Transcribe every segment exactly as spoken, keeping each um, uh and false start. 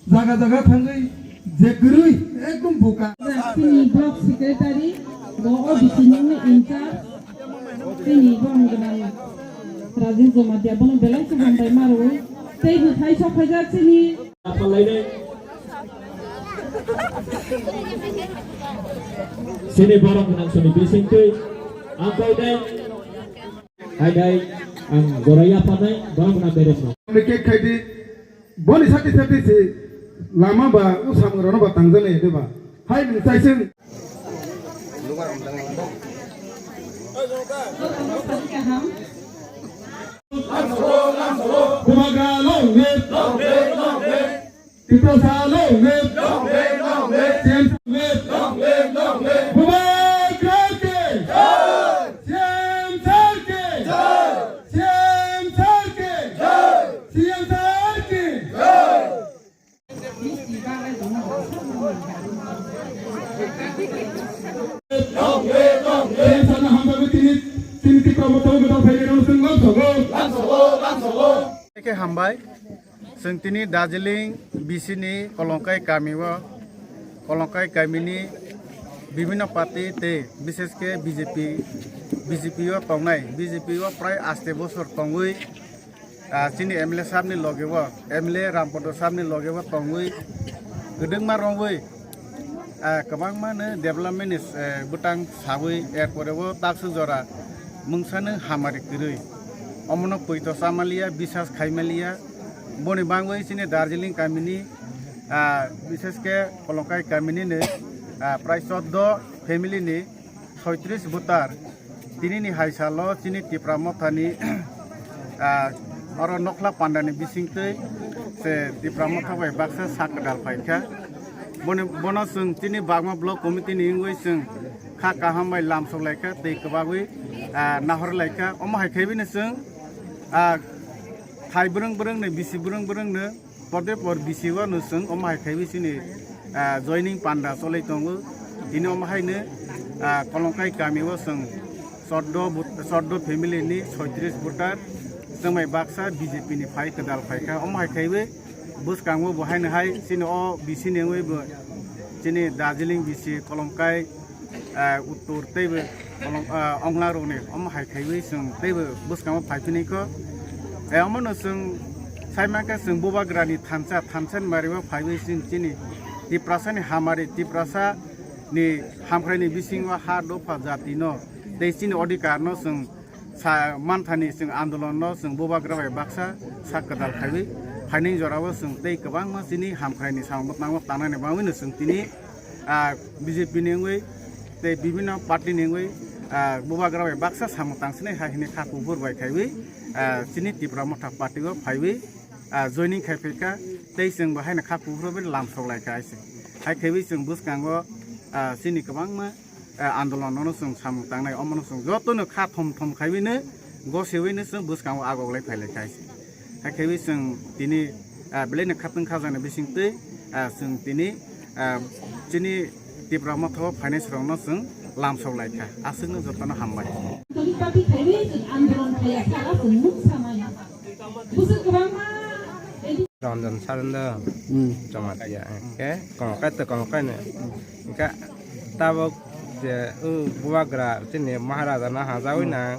Jaga jaga thangwi je kwrwi ekdom boka. Chini block secretary, bo O B C ni in charge, chini borok gwnang Rajiv Jamatia, bono belai khe hambai ma rwo. Tei bo thai sok phaijak chini. Sini borok gwnang sini bising twi ang koi dai. Hai dai ang gorai ya panai borok gwnang berem no. Cake khai di. Boni sati sati se lama ba o samung rano ba tangjani de ba. Hai ni sai sen. Bubagra long live. Tiprasa long live. Long live, long live. T M C long live. Long live, long live. Bubagra ki. Jai. T M C ki. Jai. T M C ki. Jai. T M C ki. Jai. Khe hambai, chwng tini Darjeeling B C ni Kolongkai kami o, Kolongkai kami ni bibhinno party tei bishesh khe B J P, B J P o tongnai, B J P o prai aste bosor tongwi, ah, chini M L A sahab ni loge o, M L A Rampadar sahab ni loge o tongwi, kwdwkma romwi, ah, kwbangma no development ni, eh, bwtang sawi, er pore o takswk jora mungsa no hamari kwrwi. Omono poito chamaliya, bisas khaimaliya. Boni bangwi chini Darjeeling kamini, ah, bishesh khe Kolongkai kamini no, ah, prai choddo family ni soitris voter. Tini ni hai salo chini Tipra Motha ni, ah, oro Nokhla Panda ni bisingtwi se Tipra Motha bai baksa sak kwtal phaikha. Boni, bono chwng chini Bagma Block Committee ni wngwi chwng kha kaham bai lamsok laikha tei kwbagwi, ah, nahor laikha. Omo hai khaiwi no chwng, ah, thai bwrwng bwrwng no, bisi bwrwng bwrwng no, porde por bisi o no chwng omo hai khaiwi chini, ah, joining panda cholai tongo. Tini omo hai no, ah, Kolongkai kami o chwng choddo but-, choddo family ni soitris voter chwng bai baksa B J P ni phai kwtal phaikha. Omo hai khaiwi bwskango bo hai no hai chini o B C ni wngwi bo chini Darjeeling B C Kolongkai, ah, uttor teibo kolom, ah, ongla rokni omo hai khaiwi chwng teibo bwskango phaiphinaikho. Eh, omono chwng saimankhe chwng Bubagrani thansa, thansa ni mario phaiwi chwng chini Tiprasani hamari, Tiprasani hamkraini bisingo ha dopha jatino tei chini odhikarno chwng sa manthani chwng andolonno chwng Bubagra bai baksa sak kwtal khaiwi phainai jorao chwng tei kwbangma chini hamkraini samung bwtangno tangnani bagwino chwng tini ah, B J P ni wngwi tei bibhinno party ni wngwi, ah, Bubagra bai baksa samung tangsinai hai hwnwi kha kuphur bai khaiwi, ah, chini Tipra Motha party o phaiwi, ah, joining khai phaikha tei chwng bo haino kha kuphur bai lamsok laikha hai se. Hai khaiwi chwng bwskango, ah, chini kwbangma, ah, andolon no chwng samung tangnai, omono chwng jotono kha thom thom khaiwino gosiwino chwng bwskango agok lai phai laikha hai se. Hai khaiwi chwng tini, ah, belai no khatwng khajana bisingtwi, ah, chwng tini, ah, chini Tipra Motha o finance rokno chwng lamsok laikha. Aswkno jotono hambai. Toni party khaiwi chwng andolon khaiya kha, chwng muksa maya. Bwswk kwbangma Ranjan Saranda Hmm. Jamatia. Ke kongkai to kongkai ne. Ka tabok je u Bubagra chini Maharaja na hajawi na.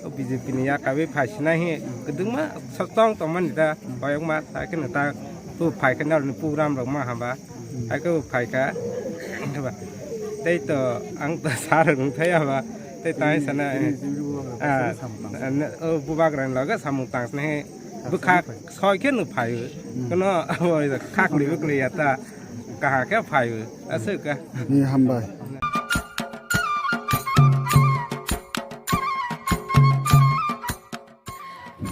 O B J P ni yakaiwi phaisinai hi kwdwkma sotong tongmani da, koyokma ta kheno ta, o phaikhe norokni program rok ma hamba, haikhe o phaikha, tei to ang to sar rok nungthai haba, tei tang sana, ah, o Bubagrani loge samung tang sini bwkha soi khe no phaio, kono abo khakli bwkli ya ta, kaham khe phaio, aswk ka. Ni hambai.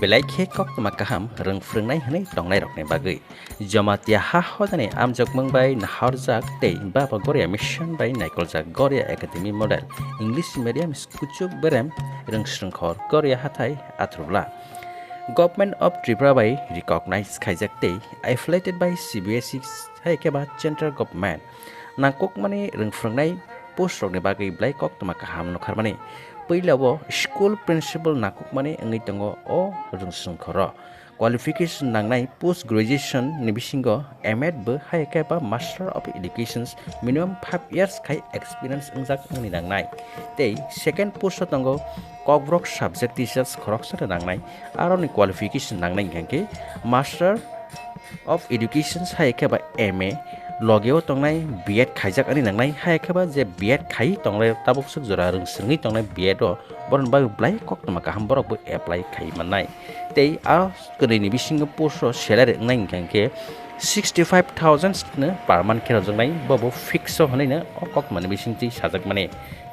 Belai khe koktwma kaham rwng phrwngnai hwnwi tongnairokni bagwi. Jamatia ha hojani amjokmung bai nahorjak tei Baba Goria Mission bai naikoljak Goria Academy Model English Medium School Kuchuk Berem Rwngswrwngkhor Goria Hathai Athrubla. Government of Tripura bai recognize khaijak tei affiliated by C B S E hai khe ba Central Government. Nangkukmani rwngphrwngnai post rokni bagwi belai koktwma kaham nukharmani. Puila o school principal nangkukmani wngwi tongo o rwngswrwngkhoro. qualification nangnai post graduation ni bisingo M.Ed bo hai khe ba Master of Educations minimum five years khai experience wngjak wngni nangnai. Tei second post o tongo Kokborok subject teachers khoroksa no nangnai, aroni qualification nangnai hwnkhe Master of Education hai khe ba M.A logeo tongnai B.Ed khaijak ani nangnai, hai khe ba je B.Ed khai tongnai tabuk swk jora rwngswngwi tongnai B.Ed o, boroni bagwi belai koktwma kaham borok bo apply khai mannai. Tei a kwnwi ni bisingo post o salary wngnai hwnkha khe sixty five thousand no per month khe rwjaknai, bo bo fix o hwnwi no o koktwma ni bisingtwi sajak mani.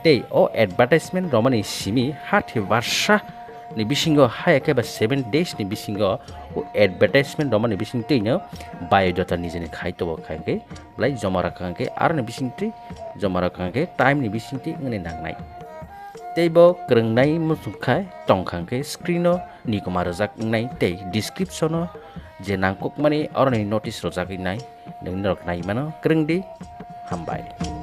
Tei o advertisement romani simi hathi barsa ni bisingo hai khe ba seven days ni bisingo o advertisement romani bisingtwi no biodata nijeni khai tobo khai khe belai joma rwkha hwnkhe aroni bisingtwi joma rwkha hwnkhe time ni bisingtwi wngni nangnai. Tei bo kwrwngnai muchung khai tongkha hwnkhe screen o nikoma rwjak wngnai tei description o je nangkukmani oroni notice rwjak wngnai, nini rok nai mano kwrwngdi. Hambai.